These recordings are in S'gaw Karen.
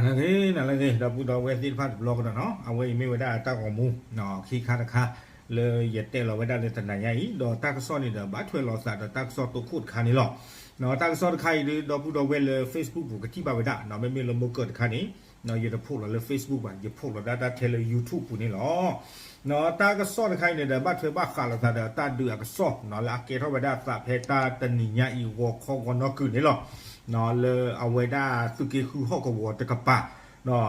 နလၢဂ့ၤ နလၢဂ့ၤ ဒီပုၢ်ဒီဝဲၢ်သ့ၣ်တဖၣ်တဘျီကဒီးနီၤ, အဝဲအံၤမ့ၢ်ဝဲဒၣ်တၢ်ဂီၤမူ ခံခါတခါ လၢယတဲလီၤဝဲဒၣ်လၢတနၤညါအံၤ ဒီးတၢ်ကစီၣ်န့ၣ်ဒီး ဘၣ်ထွဲလိာ်သးဒီးတၢ်ကစီၣ်တိခိၣ်တခါန့ၣ်လီၤ. တၢ်ကစီၣ်တခါအံၤဒီး ဒီပုၢ်ဒီဝဲၢ်လၢ Facebook ပူၤကထံၣ်ဘၣ်ဝဲဒၣ် မ့မ့ၢ်လၢမိၢ်ကၢၢ်တခါန့ၣ် ယတဖိးလီၤလၢ Facebook ဘၣ်, ယဖိးလီၤဒၣ်တၢ်ထဲလၢ YouTube ပူၤန့ၣ်လီၤ. တၢ်ကစီၣ်တခါအံၤန့ၣ်ဒီး ဘၣ်ထွဲဘၣ်ဃးလိာ်သးဒီးတၢ်ဒုးအကစီၣ် လၢအကဲထီၣ်ဝဲဒၣ်သးဖဲတၢ်တနံၤညါအံၤ ဂီၤခီဂီၤနီၢ်ကုၢ်န့ၣ်လီၤ. လၢအဝဲဒၣ်သုးက့ဃုဟီၣ်ကဝီၤတကပၤ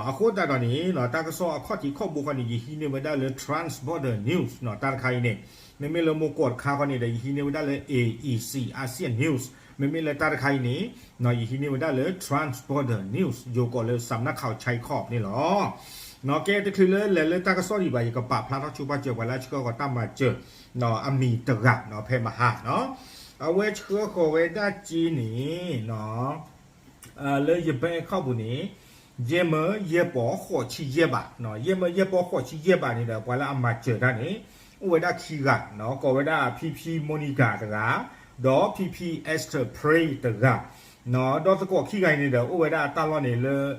အဃိသတးဒီးန့ၣ် တၢ်ကစီၣ်အခီၣ်ထံးခီၣ်ဘိခီန့ၣ် ယဟံးန့ၢ်ဝဲဒၣ်လၢ Trans Border News တၢ်တခါအံၤန့ၣ်, မ့မ့ၢ်လၢမိၢ်ကၢၢ်တခါခီန့ၣ်ဒီး ယဟံးန့ၢ်ဝဲဒၣ်လၢ A E C Asian News, မ့မ့ၢ်လၢတၢ်တခါအံၤန့ၣ် ယဟံးန့ၢ်ဝဲဒၣ်လၢ Trans Border News ယိၤကိးလၢ စံးနၢ်ခၢဝ် ဆဲးခီး န့ၣ်လီၤ. ကဲတချုးလၢလဲၤလၢတၢ်ကစီၣ်ဒံးဘၣ် ယကပာ်ဖျါထီၣ်ဆိပာ်စၢၤပှၤလၢအဆှၢဃီၤတၢ်မၤစၢၤ အမံၤတဂၤဖဲမဟါ, အဝဲဆှၢဃီၤဝဲဒၣ်က့န့ၣ် လၢယ bank account ပူၤန့ၣ် ယဲၢ်မၢယဲၢ်ပီၤဃိးဆံယဲၢ်ဘး, ယဲၢ်မၢယဲၢ်ပီၤဃိးဆံယဲၢ်ဘးန့ၣ်ဒီး ပှၤလၢအမၤစၢၤတၢ်န့ၣ် အိၣ်ဝဲဒၣ်ခံဂၤ, ကိးဝဲဒၣ် ဖံဖံ Monica တဂၤ, ဒီး ဖံဖံ Esther Pray တဂၤ, ဒီးသကိးခံဂၤအံၤန့ၣ်ဒီး အိၣ်ဝဲဒၣ်တၢ်လီၢ်န့ၣ်လၢ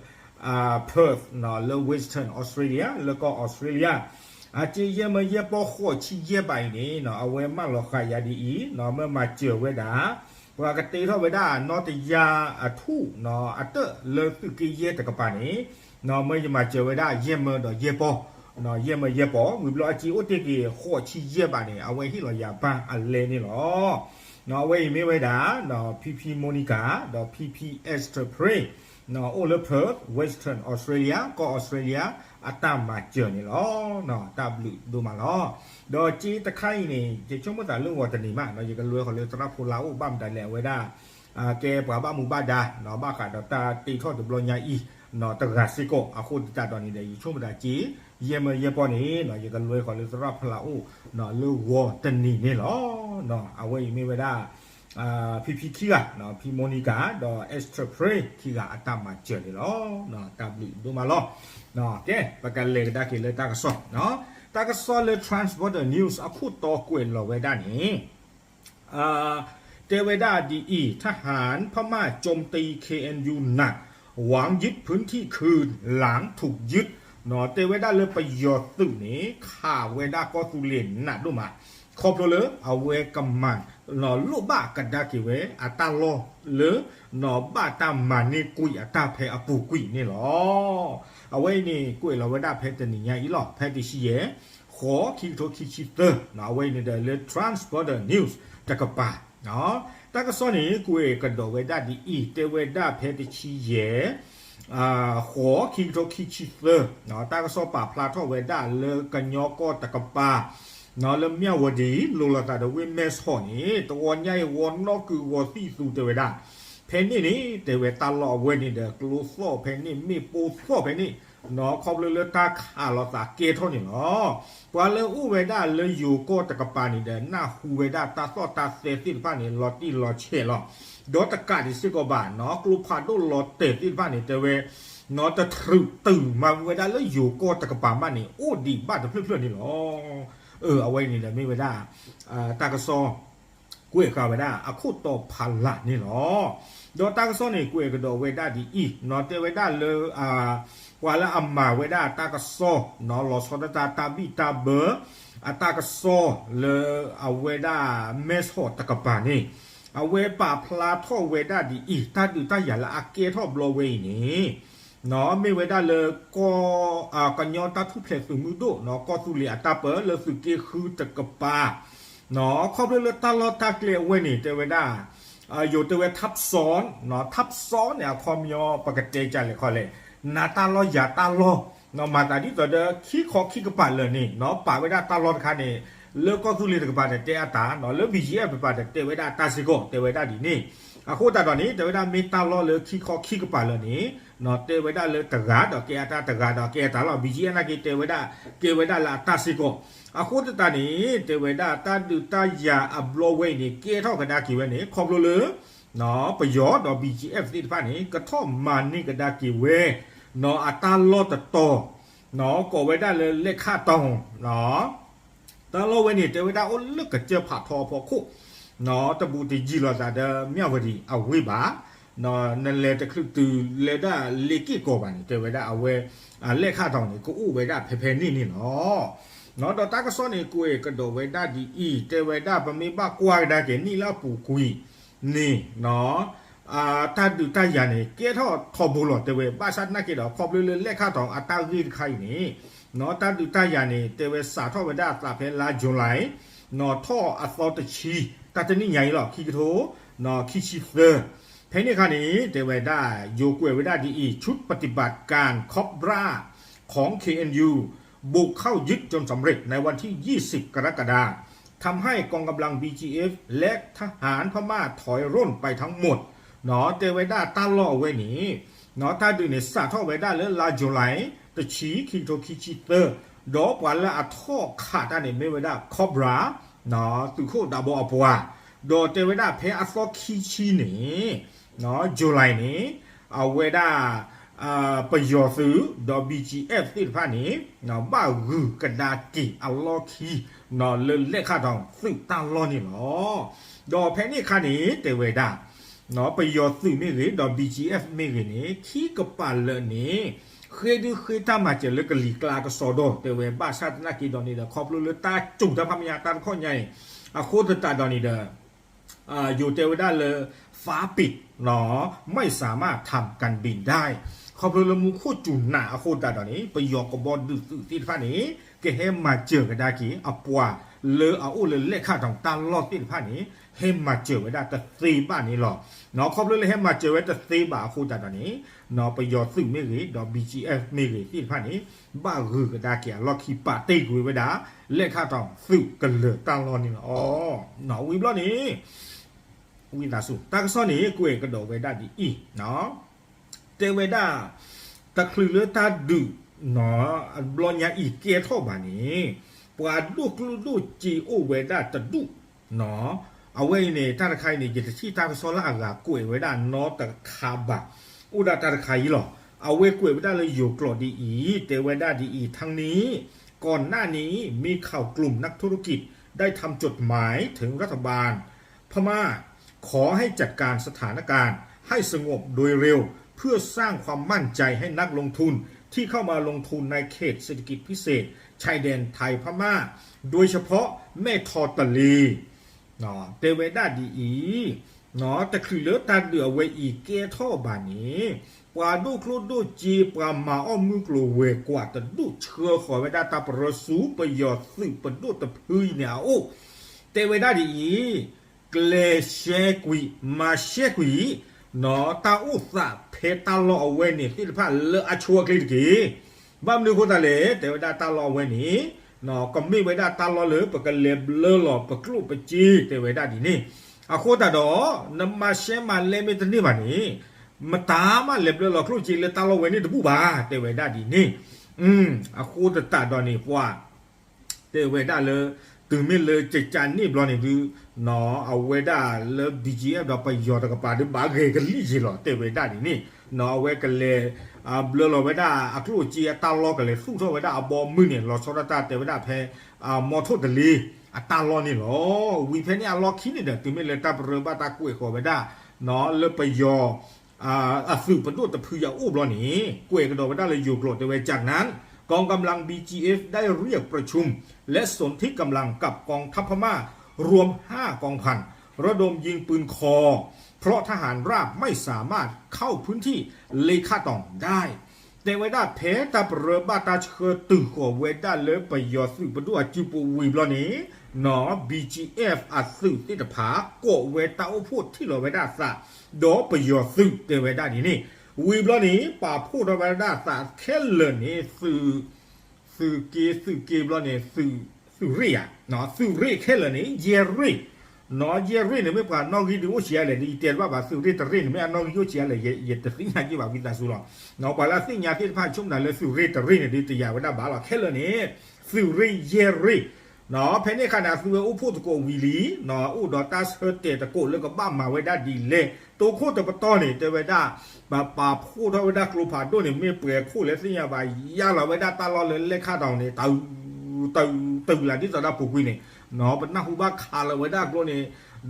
Perth လၢ Western Australia လၢကီၢ် Australia အက့ယဲၢ်မၢယဲၢ်ပီၤဃိးဆံယဲၢ်ဘးအံၤန့ၣ် အဝဲမၢလီၤဃာ်ယၤဒ်အံၤ မၢမၤစၢၤဝဲဒၣ် ပှၤကတ့ထီၣ်ဝဲဒၣ်နီတယါအထူၣ် အတၢၣ်လၢသုးက့ယဲၢ်တကပၤန့ၣ် မၢယမၤစၢၤဝဲဒၣ်ယဲၢ်မၢဒီးယဲၢ်ပီၤ, ယဲၢ်မၢယဲၢ်ပီၤ ဝံၤဘျီအက့အိၣ်တ့ၢ်က့ၤဃိးဆံယဲၢ်ဘးန့ၣ် အဝဲဟ့ၣ်လီၤယၤဘၣ်အလဲန့ၣ်လီၤ. အဝဲအံၤမ့ၢ်ဝဲဒၣ် ဖံဖံ Monica ဒီးဖံဖံ Esther Pray အိၣ်လၢ Perth, Western Australia ကီၢ် Australia အတၢ်မၤစၢၤန့ၣ်လီၤ. တၢ်ဘျုးဒိၣ်မးလီၤ. ဒီးက့တခါအံၤန့ၣ် ယဆိကမိၣ်သးလၢဂီၤတနံၤမး ယကလွဲဃီၤလၢသရၣ်ဖိလါအိၣ်ဘၣ်မတၤလဲၣ် အဝဲဒၣ် ကဲပှၤဘၣ်မူဘၣ်ဒါ ဘၣ်ဃးဒီးတၢ်တ့ထီၣ်တဘျီညါအံၤ တဂၤစ့ၢ်ကီး အဃိသတးဒီးန့ၣ်ဒီး ယဆိကမိၣ်သးက့ ယဲၢ်မၢယဲၢ်ပီၤန့ၣ် ယကလွဲဃီၤလၢသရၣ်ဖိလါအိၣ် လၢဂီၤတနံၤန့ၣ်လီၤ. အဝဲအံၤမ့ၢ်ဝဲဒၣ် ဖံဖံခံဂၤ ဖံ Monica ဒီး Esther Pray ခံဂၤအတၢ်မၤစၢၤန့ၣ်လီၤ. တၢ်ဘျုးဒိၣ်မးလီၤ. ကဲ ပကလဲၤကဒါက့ၤလၢတၢ်ကစီၣ်, တၢ်ကစီၣ်လၢ Trans Border News အခိၣ်တီကွဲးလီၤဝဲဒၣ်န့ၣ် တဲဝဲဒၣ်ဒ်အံၤ ทหารพม่าโจมตี เคเอ็นยู หนัก หวังยึดพื้นที่คืน หลังถูกยึด တဲဝဲဒၣ်လၢပယီၤသုးန့ၣ် ခးဝဲဒၣ်ကီၢ်သူလ့ၤနးဒိၣ်မး ခီဖျိလၢအဝဲကမၤ လိၣ်ဘၣ်ကဒါက့ၤဝဲအတၢ်လီၢ်လၢ ဘၣ်တၢ်မၤန့ၢ်ကွံာ်အတၢ်ဖဲအပူၤကွံာ်န့ၣ်လီၤ. အဝဲအံၤန့ၣ် ကွဲးလီၤဝဲဒၣ်ဖဲတနံၤညါအံၤလီၤ. ဖဲတဆံယဲၢ် ဃိး ခံကထိခံဆံသၢ အဝဲအံၤန့ၣ်ဒီးလၢ Trans Border News တကပၤ တၢ်ကစီၣ်န့ၣ် ကွဲးကဒီးဝဲဒၣ်ဒ်အံၤ တဲဝဲဒၣ်ဖဲတဆံယဲၢ် ဃိး ခံကထိခံဆံသၢ တၢ်ကစီၣ်ပာ်ဖျါထီၣ်ဝဲဒၣ်လၢကညီကီၢ်တကပၤ လၢမၠၣ်ဝတံၤ လိၤလိာ်သးဒီးဝ့ၢ်မဲၢ်ဆီးန့ၣ် တဂီၤညါအံၤ ဂီၤနီၢ်ကုၢ်ဂီၤသံၣ်သူတဲဝဲဒၣ် ဖဲန့ၣ်န့ၣ် တဲဝဲတၢ်လီၢ်အဝဲန့ၣ်ဒီး ကျိသီၣ်ဖဲန့ၣ် မ့ၣ်ပိၢ်သီၣ်ဖဲန့ၣ် ခီဖျိလၢတၢ်ခးလိာ်သးကဲထီၣ်န့ၣ်လီၤ. ပှၤလၢအိၣ်ဝဲဒၣ်လၢယိၤကီၢ်တကပၤန့ၣ်ဒီး နၢ်ဟူဝဲဒၣ်တၢ်သီၣ်တၢ်သဲသ့ၣ်တဖၣ်န့ၣ် လီၤတံၢ်လီၤဆဲးလီၤ. ဒီးတကးဒံးစ့ၢ်ကီးဘၣ် ကျိဖးဒိၣ်လီၤတဲာ်သ့ၣ်တဖၣ်န့ၣ် တဲဝဲ တထြုးတုၤမၤဝဲဒၣ်လၢယိၤကီၢ်တကပၤမးန့ၣ် အိၣ်ဒံးဘၣ်တဖျၢၣ်ဖျၢၣ်န့ၣ်လီၤ. အဝဲန့ၣ်ဒီးမ့ၢ်ဝဲဒၣ် တၢ်ကစီၣ် ကွဲးဃာ်ဝဲဒၣ်အခိၣ်တီဖးလၢ်န့ၣ်လီၤ. ဒီးတၢ်ကစီၣ်န့ၣ် ကွဲးကဒီးဝဲဒၣ်ဒ်အံၤ တဲဝဲဒၣ်လၢ ပှၤလၢအမၤဝဲဒၣ်တၢ်ကစီၣ် လီၤဆီဒၣ်တၢ်တၢ်ဘံၣ်တၢ်ဘၢ အတၢ်ကစီၣ်လၢအဝဲဒၣ်မဲၢ်ဆီးတကပၤန့ၣ် အဝဲပာ်ဖျါထီၣ်ဝဲဒၣ်ဒ်အံၤ တၢ်ဒုးတၢ်ယၤလၢအကဲထီၣ်ဘျီဝဲအံၤန့ၣ် မ့ၢ်ဝဲဒၣ်လၢ ကညီတၢ်ထူၣ်ဖျဲးသုးမုၢ်ဒိၣ် ကီၢ်သူလ့ၤအတၢ်ပၢလၢသုးက့ဃုတကပၤ ခီဖျိလၢတၢ်လီၢ်တၢ်ကျဲအဝဲန့ၣ် တဲဝဲဒၣ် ယိၤတဲဝဲ ทับซ้อน ทับซ้อน န့ၣ် အခီပညီပကတဲကလဲၣ်ခီလဲၣ် နၤတၢ်လီၢ်ယၤတၢ်လီၢ် မၤသးဒ်သိးဒီး ခံခီခံကပၤလၢာ်န့ၣ် ပာ်ဝဲဒၣ်တၢ်လီၢ်တခါန့ၣ် လၢကီၢ်သူလ့ၤတကပၤန့ၣ် တဲအတၢ် လၢ ဘီၣ်ကၠံအ့ၣ် တကပၤန့ၣ် တဲဝဲဒၣ်အတၢ်စ့ၢ်ကီး တဲဝဲဒၣ်ဒ်န့ၣ် အဃိသတးဒီးန့ၣ် တဲဝဲဒၣ်မ့ၢ်တၢ်လီၢ်လၢခံခီခံကပၤလၢာ်န့ၣ် တဲဝဲဒၣ်လၢတဂၤဒီးကဲအတၢ် တဂၤဒီးကဲအတၢ်လီၤ ဘီၣ်ကၠံအ့ၣ် နာ်က့ တဲဝဲဒၣ် ကဲဝဲဒၣ်လၢအတၢ်စ့ၢ်ကီး အဃိသတးန့ၣ် တဲဝဲဒၣ်တၢ်ဒုးတၢ်ယၤအဘျီဝဲအံၤန့ၣ် ကဲထီၣ်ကဒါက့ၤဝဲန့ၣ် ခီဖျိလၢ ပယီၤဒီး ဘီၣ်ကၠံအ့ၣ် သ့ၣ်တဖၣ်န့ၣ် ကထီၣ်မၤန့ၢ်ကဒါက့ၤဝဲ အတၢ်လီၢ်တတီၤ ကိးဝဲဒၣ်လၢ လဲခၣ်တီၤ တၢ်လီၢ်ဝဲန့ၣ် တဲဝဲဒၣ်အိၣ်လၢကစၢၢ်ဖးထီအဖီခိၣ် တဘူးတယံၤလိာ်သးဒီးမၠၣ်ဝတံၤအဝ့ၢ်ဘၣ် နလဲၤတချုးတုၤလဲၤဒၣ်လ့က့ၢ်ကီးဘၣ်န့ၣ် တဲဝဲဒၣ်အဝဲ လဲခၣ်တီၤန့ၣ် ကအိၣ်ဝဲဒၣ်ဖဲဖဲန့ၣ်န့ၣ်လီၤ. ဒီးတၢ်ကစီၣ်န့ၣ် ကွဲးကဒီးဝဲဒၣ်ဒ်အံၤ, တဲဝဲဒၣ်ပမ့ၢ်ဘၣ်ကွၢ်ကဒါက့ၤနံၣ်လၢအပူၤကွံာ်န့ၣ် တၢ်ဒုးတၢ်ယၤန့ၣ် ကဲထီၣ်ထီဘိလီၤ တဲဝဲ, ဘၣ်ဆၣ်သနာ်က့ဒီး ခီဖျိလၢလဲခၣ်တီၤအတၢ်ဂ့ၢ်တခါအံၤန့ၣ် တၢ်ဒုးတၢ်ယၤန့ၣ် တဲဝဲစးထီၣ်ဝဲဒၣ်အသးဖဲလါ July ထီၣ်အသီတဆံ, တၢ်တနံၣ်ညါအံၤလီၤ ခံကထိ ခံဆံသၢ. ဖဲန့ၣ်အခါန့ၣ် တဲဝဲဒၣ် ယိၤကွဲးဝဲဒၣ်ဒ်အံၤ, ชุดปฏิบัติการ Cobra ของ เคเอ็นยู บุกเข้ายึดจนสำเร็จในวันที่ยี่สิบ กรกฎาคม ทำให้กองกำลัง บีจีเอฟ และทหารพม่าถอยร่นไปทั้งหมด တဲဝဲဒၣ်တၢ်လီၢ်အဝဲန့ၣ် တၢ်ဒုးန့ၣ် စးထီၣ်ဝဲဒၣ်လၢလါ July တဆံ ခံကထိခံဆံသၢ, ဒီးပှၤလၢအထီၣ်ခးတၢ်န့ၣ် မ့ၢ်ဝဲဒၣ် Cobra သုးခိၣ်ဒးဘီအပှၤ, ဒီးတဲဝဲဒၣ်ဖဲအသီခံဆံန့ၣ် July န့ၣ် အဝဲဒၣ် ပယီၤသုး ဒီး ဘီကၠံအၣ် သ့ၣ်တဖၣ်န့ၣ် ဘၣ်ဂုာ်ကဒါက့ၤအလီၢ်ခံ လၢလဲခၣ်တီၤသုးတၢ်လီၢ်န့ၣ်လီၤ. ဒီးဖဲန့ၣ်အခါန့ၣ် တဲဝဲဒၣ် ပယီၤသုးမ့ၢ်ဂ့ၤ ဒီး ဘီကၠံအၣ် မ့ၢ်ဂ့ၤန့ၣ် ခံကပၤလၢာ်န့ၣ် ဃ့ဒုဃ့တၢ်မၤစၢၤလၢကလံၤကျါကစီဒီ တဲဝဲ ဘၣ်ဆၣ်သနာ်က့ဒီးန့ၣ်ဒီး ခီဖျိလၢတၢ်စူၤတၢ်ဖးမံၤညါတၢ်တခီညါအံၤ အဃိသတးဒီးန့ၣ်ဒီး ယိၤတဲဝဲဒၣ်လၢ ฟ้าปิด ไม่สามารถทำการบินได้ ခီဖျိလၢမူခိၣ်စူၤနးအဃိသတးဒီးန့ၣ် ပယီၤကဘီဒုးသုးသ့ၣ်တဖၣ်န့ၣ် ကဟဲမၤစၢၤကဒါက့ၤအပှၤလၢအအိၣ်လၢလဲခၣ်တီၤတၢ်လီၢ်သ့ၣ်တဖၣ်န့ၣ် ဟဲမၤစၢၤဝဲဒၣ်တသ့ဘၣ်န့ၣ်လီၤ. ခီဖျိလၢဟဲမၤစၢၤဝဲတသ့ဘၣ်အဃိသတးဒီးန့ၣ် ပယီၤသုးမ့ၢ်ဂ့ၤ ဒီး ဘီကၠံအၣ် မ့ၢ်ဂ့ၤသ့ၣ်တဖၣ်န့ၣ် ဘၣ်ဂုာ်ကဒါက့ၤအလီၢ်ခံ ပာ်တ့ၢ်ကွံာ်ဝဲဒၣ် လဲခၣ်တီၤသုးကလၢၤတၢ်လီၢ်န့ၣ်လီၤ. ဝံၤဘျီန့ၣ် ဝံသးစူၤ တၢ်ကစီၣ်န့ၣ် ကွဲးကဒီးဝဲဒၣ်ဒ်အံၤ, တဲဝဲဒၣ် တချုးလၢတၢ်ဒုး ဘျီညါအံၤကဲထီၣ်ဘၣ်န့ၣ် ပှၤဒိၣ်ကျိၣ်ဒိၣ်စ့အိၣ်ဝဲဒၣ်တဒူၣ် အဝဲအံၤန့ၣ် တၢ်တခါအံၤန့ၣ် ယတထံၣ်တၢ်ကစီၣ်လၢအဂၤကွဲးဝဲဒၣ်နီတခါဘၣ်, အိၣ်ဒၣ်တၢ်တခါအံၤလီၤ. အဝဲကွဲးဝဲဒၣ်လၢယိၤကျိာ်ဒ်အံၤ တဲဝဲဒၣ်ဒ်အံၤ ทั้งนี้ ก่อนหน้านี้มีข่าวกลุ่มนักธุรกิจได้ทำจดหมายถึงรัฐบาลพม่า ขอให้จัดการสถานการณ์ให้สงบโดยเร็ว เพื่อสร้างความมั่นใจให้นักลงทุนที่เข้ามาลงทุนในเขตเศรษฐกิจพิเศษชายแดนไทยพม่า โดยเฉพาะแม่ทอตะเล တဲဝဲဒၣ်ဒ်အံၤ, တချုးလၢတၢ်ဒုးအဝဲအံၤကဲထီၣ်ဘၣ်န့ၣ် ပှၤဒိၣ်ကျိၣ်ဒိၣ်စ့ ပှၤမၤအီၣ်မုၢ်ကျိၤဝဲၤကွာ်တဒူၣ် ဆှၢဃီၤဝဲဒၣ်တၢ်ပရၢဆူပယီၤသုးပဒိၣ်တဖုအံၤန့ၣ်အအိၣ်, တဲဝဲဒၣ်ဒ်အံၤ, ကျဲၤရှဲကွံာ် မၤရှဲကွံာ် တၢ်အိၣ်သးဖဲတၢ်လီၢ်အဝဲန့ၣ်သ့ၣ်တဖၣ်လၢအဆိအချ့တက့ၢ်. ဘၣ်မနုၤအဃိသတးလဲၣ် တဲဝဲဒၣ်တၢ်လီၢ်အဝဲန့ၣ် ကမ့ၢ်ဝဲဒၣ်တၢ်လီၢ်လၢပကလဲၤဘျၢလီၤပကျိၣ်ပစ့ တဲဝဲဒၣ်ဒ်န့ၣ်, အဃိသတးဒီး နမၤရှဲမၤလဲမ့ၢ်တန့ၢ်ဘၣ်န့ၣ် မတၤမးလဲၤဘျၢလီၤကျိၣ်စ့လၢတၢ်လီၢ်ဝဲန့ၣ်တဘူၣ်ဘၣ် တဲဝဲဒၣ်ဒ်န့ၣ်. အဃိသတးဒီးန့ၣ် ပှၤ တဲဝဲဒၣ်လၢ တုၤမ့ၢ်လၢကကန့ၣ်ဘျီန့ၣ်ဒုး အဝဲဒၣ်လၢ ဘီကၠံအၣ် ဒီးပယီၤတကပၤဒုး ဘၣ်ဂဲၤကလံၣ်ယ့ၤလီၤ တဲဝဲဒၣ်ဒ်န့ၣ်. အဝဲကလဲၤ ဘျၢလီၤဝဲဒၣ်အကျိၣ်စ့အတၢ်လီၢ် ကလဲၤသူၣ်ထီၣ်ဝဲဒၣ်အဘီအမုၢ်န့ၣ် လီၤဆီဒၣ်တၢ်တဲဝဲဒၣ်ဖဲ မီထိၣ်တလ့အတၢ်လီၢ်န့ၣ်လီၤ. ဝံၤဖဲန့ၣ်အလီၢ်ခံန့ၣ်ဒီး တုၤမ့ၢ်လၢတၢ်ပရၢဘၣ်တၢ်ကွဲးဃီၤဝဲဒၣ် လၢပယီၤ အသုးပဒိၣ်တဖုအအိၣ်ဘျီန့ၣ် ကွဲးကဒီးဝဲဒၣ်လၢယိၤကျိာ်တဲဝဲ จากนั้น กองกำลัง บีจีเอฟ ได้เรียกประชุม และสนธิกำลังกับกองทัพพม่ารวมห้ากองพัน ระดมยิงปืนคอ เพราะทหารราบไม่สามารถเข้าพื้นที่เลขะตองได้ တဲဝဲဒၣ်ဖဲတၢ်ပရၢဘၣ်တၢ်ဆှၢတုၤဃီၤဝဲဒၣ်လၢပယီၤသုးပဒိၣ်အစုပူၤဝံၤဘျီန့ၣ် ဘီကၠံအၣ် အသုးသ့ၣ်တဖၣ် ကိးဝဲတၢ်အိၣ်ဖှိၣ်ထံၣ်လီၤဝဲဒၣ်အသး ဒီးပယီၤသုးတဲဝဲဒၣ်ဒ်န့ၣ်. ဝံၤဘျီန့ၣ် ပာ်ဖှိၣ်ထီၣ်ဝဲဒၣ်အသးခဲလၢာ်န့ၣ် သုးက့ သုးက့ဘျီန့ၣ် သုးရ့ၣ်ဧါ, သုးရ့ၣ်ခဲလၢာ်န့ၣ် ယဲၢ်ရ့ၣ်, ယဲၢ်ရ့ၣ်န့ၣ် မ့ၢ်ပှၤနီၣ်ဂံၢ်ဒုးအိၣ်ဆံးအါလဲၣ် ဒ်ယတဲတဘၣ်ဘၣ် သုးရ့ၣ်တရ့ၣ်န့ၣ် မ့ၢ်အနီၣ်ဂံၢ်အိၣ်ဆံးအါလဲၣ် ယတသ့ၣ်ညါက့ၤဘၣ် ဝံသးစူၤလီၤ. ပှၤလၢအသ့ၣ်ညါသ့ၣ်တဖၣ်ဆိကမိၣ်လၢသုးရ့ၣ်တရ့ၣ်န့ၣ်ဒုး တယာ်ဝဲဒၣ်ဘၣ်လီၤ ခဲလၢာ်န့ၣ် သုးရ့ၣ်ယဲၢ်ရ့ၣ် ဖဲန့ၣ်အခါန့ၣ် အသုဝဲအိၣ်ဖှိၣ်သကိးဝံၤလံ, အိၣ်ဒီးတၢ်ဆၢတဲာ်သကိးလၢကဘၣ်မၤဝဲဒၣ်ဒ်လဲၣ်, တိခိၣ်တပတီၢ်န့ၣ် တဲဝဲဒၣ် ပပာ်ဖှိၣ်ထီၣ်ဝဲဒၣ်ကျိဖးဒိၣ်န့ၣ် မ့ၢ်ပှဲၤခိၣ်လဲၣ်သ့ၣ်ညါဘၣ် ယါလီၤဝဲဒၣ်တၢ်လီၢ်လၢလဲၣ်ခၣ်တီၤန့ၣ် တၢ် တၢ် တၢ်လၢဒ်သိးဒၣ်ပူၤကွံာ်န့ၣ် ပနၢ်ဟူဘၣ်ခးလီၤဝဲဒၣ်ကျိန့ၣ်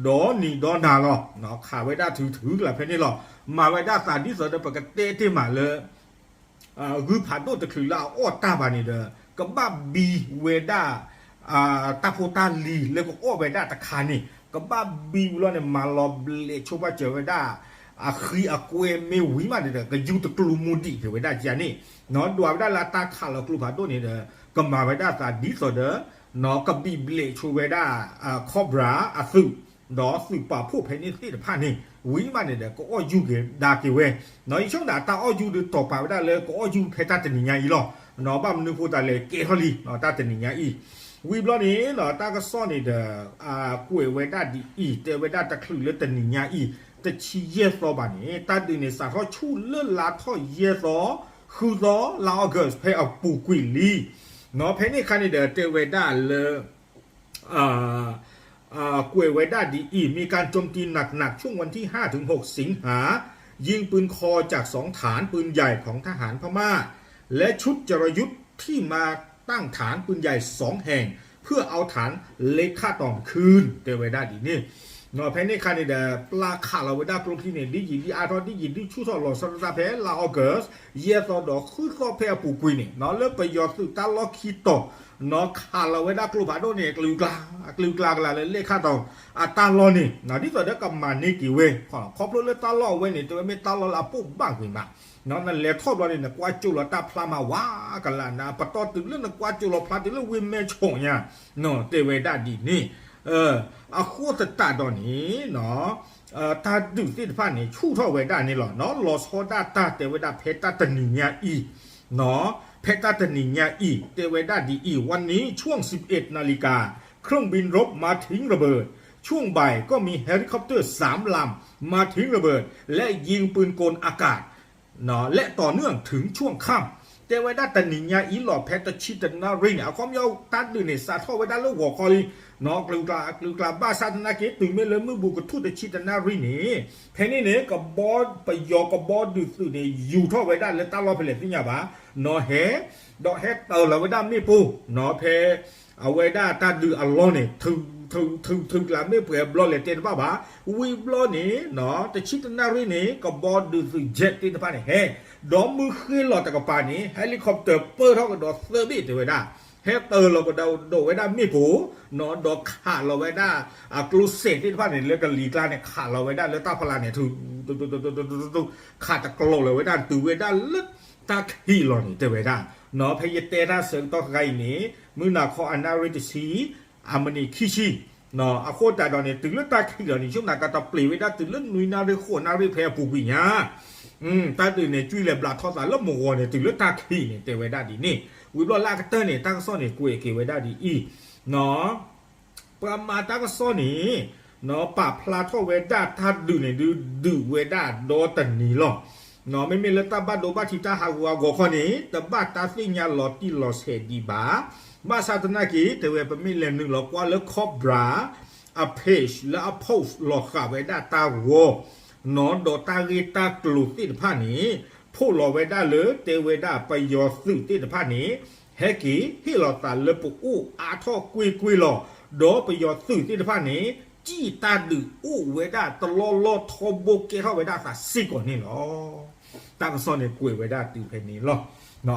ဒီနံၤဒီနၤလီၤ. ခးဝဲဒၣ်ထုထုကလးဖဲန့ၣ်လီၤ. မၤဝဲဒၣ်သးဒ်သိးဒီးပကတဲတ့ၢ်မးလၢ ဂုၢ်ဖးဒိၣ်တချုးလၢအအီၣ်တၢ်ဘၣ်န့ၣ်ဒီး ကဘၣ်ဘံဝဲဒၣ် တၢ်ဖိတၢ်လံၤလၢကအီၣ်ဝဲဒၣ်တခါန့ၣ် ကဘၣ်ဘံဝံၤလီၤန့ၣ် မၤလီၤဘျဲးဆိပာ်စၢၤဝဲဒၣ် အဃံအကွဲမ့ၢ်ဝံၤမးန့ၣ်ဒီး ကယူတကျိမူဒံးက့ၤဝဲဒၣ်ကန့ၣ် ဒွးဝဲဒၣ်လၢအတၢ်ခးလီၤကျိဖးဒိၣ်န့ၣ်ဒီး ကမၤဝဲဒၣ်သးဒ်သိးဒီး ကဘံဘျဲးဆိဝဲဒၣ် Cobra အသုး ဒီးသုးပာ်ဖှိၣ်ဖဲန့ၣ်သ့ၣ်တဖၣ်န့ၣ် ဝံၤမးန့ၣ်ဒီး ကအီၣ်ယူၢ်က့ၤဒါက့ၤဝဲ ယဆိကမိၣ်ဒၣ်တၢ်အီၣ်ယူၢ်ဒုးတီၢ်ပာ်ဝဲဒၣ်လၢကအီၣ်ယူၢ်ဖဲတၢ်တနံၤညါအံၤလီၤ. ဘၣ်မနုၤဃိသတးလဲၣ် ကဲထီၣ်လံ တၢ်တနံၤညါအံၤ ဝံၤဘျီန့ၣ် တၢ်ကစီၣ်န့ၣ်ဒီး ကွဲးဝဲဒၣ်ဒ်အံၤ တဲဝဲဒၣ်တချုးလၢတနံၤညါအံၤ တဆံယဲၢ်သီဘၣ်န့ၣ် တၢ်ဒုးန့ၣ်စးထီၣ်ဆူၣ်လၢလါထီၣ်ယဲၢ်သီ ဃုသီ လါ August ဖဲအပူၤကွံာ်လံ. ဖဲန့ၣ်အခါန့ၣ်ဒီး တဲဝဲဒၣ်လၢ ကွဲးဝဲဒၣ်ဒ်အံၤ มีการโจมตีหนักๆ ช่วงวันที่ห้าถึงหกสิงหา ยิงปืนคอจากสองฐานปืนใหญ่ของทหารพม่า และชุดจรยุทธ์ที่มาตั้งฐานปืนใหญ่สองแห่ง เพื่อเอาฐานเล็กข้าตองคืน တဲဝဲဒၣ်ဒ်န့ၣ် ဖဲန့ၣ်အခါန့ၣ်ဒီး ပျၢ်ခးလီၤဝဲဒၣ်ကျိချံန့ၣ် ဒ်ယံာ်ဒ်အါထီၣ် ဒ်ယံာ်ဒ်ဆူၣ်ထီၣ်လီၤဆီဒၣ်တၢ်ဖဲလါ August ယဲၢ်သီဒီးဃုသီဖဲအပူၤကွံာ်န့ၣ် လၢပယီၤသုးတၢ်လီၢ်ခံတီၤ ခးလီၤဝဲဒၣ်ကျိဖးဒိၣ်န့ၣ် အကလုာ်ကလၤ အကလုာ်ကလၤကလၤလၢလဲၣ်ခၣ်တီၤ အတၢ်လီၢ်န့ၣ် ဒ်သိးဒီးကမၤန့ၢ်က့ၤဝဲ ခီဖျိလၢတၢ်လီၢ်အဝဲန့ၣ် တဲဝဲမ့ၢ်တၢ်လီၢ်လၢအပိၢ်ဘၣ်ကွံာ်မး နလဲၤထီၣ်ဘျီန့ၣ် နကွၢ်ကၠိလီၤတၢ်ဖျါမးဝးကလးနၤ ပတီၢ်တုၤလၢနကွၢ်ကၠိလီၤဖျါတုၤလၢဝ့ၢ်မဲၢ်ဆီးညါ တဲဝဲဒၣ်ဒ်န့ၣ် အဃိသတးဒီးန့ၣ် တၢ်ဒုးသ့ၣ်တဖၣ်န့ၣ် ဆူၣ်ထီၣ်ဝဲဒၣ်န့ၣ်လီၤ. လီၤဆီဒၣ်တၢ်တဲဝဲဒၣ်ဖဲတၢ်တနံၤညါအံၤ ဖဲတၢ်တနံၤညါအံၤ တဲဝဲဒၣ်ဒ်အံၤ วันนี้ช่วงสิบเอ็ดนาฬิกา เครื่องบินรบมาทิ้งระเบิด ช่วงบ่ายก็มีเฮลิคอปเตอร์สามลำมาทิ้งระเบิด และยิงปืนกลอากาศ และต่อเนื่องถึงช่วงค่ำ တဲဝဲဒၣ်တနံၤညါအံၤလီၤ ဖဲတဆံတနၣ်ရံၣ်န့ၣ် အခီပညီတၢ်ဒုးန့ၣ် စးထီၣ်ဝဲဒၣ်လၢဂီၤခီလံ ကလုာ်ကလုာ်ကလုာ်ကလုာ်ဘၣ်ဆၣ်သနာ်က့ တုၤမ့ၢ်လၢမုၢ်ဘူးကထူၣ်တဆံတနၣ်ရံၣ်န့ၣ် ဖဲန့ၣ်န့ၣ် ကဘီ ပယီၤကဘီဒုးသုးန့ၣ် ယူၤထီၣ်ဝဲဒၣ်လၢတၢ်လီၢ်ဖဲလဲၣ်သ့ၣ်ညါဘၣ် နီၤဟဲ ဒီးဟဲတၢၤလီၤဝဲဒၣ်မ့ၣ်ပိၢ် နီၤဖဲ အဝဲဒၣ်တၢ်ဒုးအလီၢ်န့ၣ် ထုးထုးထုးထုးကျါမ့ၣ်ပှဲၤဘျီလဲၤတဲတဘၣ်ဘၣ် ဝံၤဘျီန့ၣ် တဆံတနၣ်ရံၣ်န့ၣ် ကဘီဒုးသုး jet သ့ၣ်တဖၣ်န့ၣ်ဟဲ ဒီးမုၢ်ဃ့လီၤတကပၤန့ၣ် helicopter ပၢၢ်ထီၣ်ကဒီးသၢဘ့ၣ်တဲဝဲဒၣ် ဟဲတၢၤလီၤကဒီးဒိးဝဲဒၣ်မ့ၣ်ပိၢ် နီၤဒီးခးလီၤဝဲဒၣ် အကျိစဲးသ့ၣ်တဖၣ်န့ၣ် လၢကလံၤကျါန့ၣ် ခးလီၤဝဲဒၣ်လၢတၢ်ဖီလာ်န့ၣ် ထုး ခးတကျိၤလီၤဝဲဒၣ် တုၤဝဲဒၣ်လၢတၢ်ခံးလီၤန့ၣ် တဲဝဲဒၣ် နီၤဖဲယတဲတၢ်ဆၢကတီၢ်တခါအံၤန့ၣ် မုၢ်နၤခီအနၣ်ရံၣ်တဆံ အမံးနံးခံဆံ အဃိသတးဒီးန့ၣ် တုၤလၢတၢ်ခံးလီၤန့ၣ် ဆိကမိၣ်ကတပျ့ၤဝဲဒၣ်တုၤလၢနွံနၣ်ရံၣ်ဃိးနၣ်ရံၣ်ဖဲအပူၤကွံာ်ညါ တၢ်ဒုးန့ၣ် ကွံာ်လဲၤဘျးထီၣ်သးလၢမုၢ်ဂီၤန့ၣ် တုၤလၢတၢ်ခံးန့ၣ် တဲဝဲဒၣ်ဒ်န့ၣ် ဝံၤဘျီလၢအကတၢၢ်န့ၣ် တၢ်ကစီၣ်န့ၣ် ကွဲးက့ၤဝဲဒၣ်ဒ်အံၤ ပှၤမၤတၢ်ကစီၣ်န့ၣ် ပာ်ဖျါထီၣ်ဝဲဒၣ်တၢ်ဒုးန့ၣ်ဒုး ဒုးဝဲဒၣ်ဒီတနံၤလီၤ. မ့မ့ၢ်လၢတၢ်ဘၣ်ဒိဘၣ်ထံးတၢ်ဟးဂူာ်ဟးဂီၤခီန့ၣ် တဘၣ်တၢ်သ့ၣ်ညါလီၤတံၢ်လီၤဆဲးဒံးဘၣ်. ဘၣ်ဆၣ်သနာ်က့ တဲဝဲပမ့ၢ်လဲၤနုာ်လီၤကွၢ်လၢ Cobra အ page လၢအ post လီၤဃာ်ဝဲဒၣ်တၢ်ဂီၤ နီၤဒီးတၢ်ဂ့ၢ်တၢ်ကျိၤသ့ၣ်တဖၣ်န့ၣ် ဖီၣ်လီၤဝဲဒၣ်လၢတဲဝဲဒၣ်ပယီၤသုးသ့ၣ်တဖၣ်န့ၣ် ဟဲက့ၤဟ့ၣ်လီၤသးလၢပအိၣ်အါထီၣ်ကွ့ၢ်ကွ့ၢ်လီၤ. ဒီးပယီၤသုးသ့ၣ်တဖၣ်န့ၣ် စံၣ်တၢ်ဒုးအိၣ်ဝဲဒၣ်တလီၢ်လီၢ်ထီဘိကဲထီၣ်ဝဲဒၣ်သးစ့ၢ်ကီးန့ၣ်လီၤ. တၢ်ကစီၣ်န့ၣ်ကွဲးဝဲဒၣ်တုၤဖဲန့ၣ်လီၤ.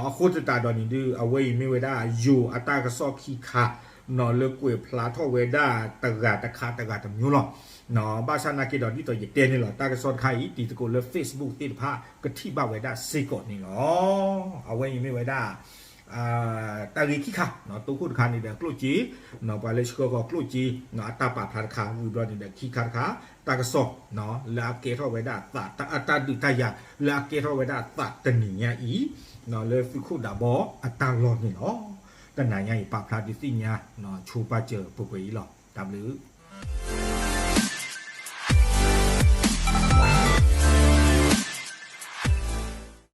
အဃိသတးဒီးန့ၣ်ဒုး အဝဲအံၤမ့ၢ်ဝဲဒၣ်ယိၤအတၢ်ကစီၣ်ခံခါ လၢကွဲးဖျါထီၣ်ဝဲဒၣ်တဂၤတခါတဂၤတမျိုးလီၤ. ဘၣ်ဆၣ်သနာ်က့ဒီး ဒ်သိးယတဲန့ၣ်လီၤ တၢ်ကစီၣ်တခါအံၤ တံၤသကိးလၢ Facebook သ့ၣ်တဖၣ် ကထံၣ်ဘၣ်ဝဲဒၣ်စ့ၢ်ကီးန့ၣ်လီၤ. အဝဲအံၤမ့ၢ်ဝဲဒၣ် တၢ်ဂ့ၢ်ခံခါ တိခိၣ်တခါန့ၣ်ဒီးကျိၣ်စ့ ပှၤလၢဆှၢဃီၤကျိၣ်စ့ အတၢ်ပာ်ဖျါတခါ ဝံၤဘျီန့ၣ်ဒီးခံခါတခါ တၢ်ကစီၣ် လၢအကဲထီၣ်ဝဲဒၣ်သး တၢ်ဒုးတၢ်ယၤ လၢအကဲထီၣ်ဝဲဒၣ်သးတနံၤညါအံၤ လၢသုးခိၣ်ဒးဘီအတၢ်လီၢ်န့ၣ်လီၤ. တနၤညါအံၤပာ်ဖျါဒုးသ့ၣ်ညါ ဆိပာ်စၢၤပှဲၤပှဲၤအံၤလီၤ. တၢ်ဘျုး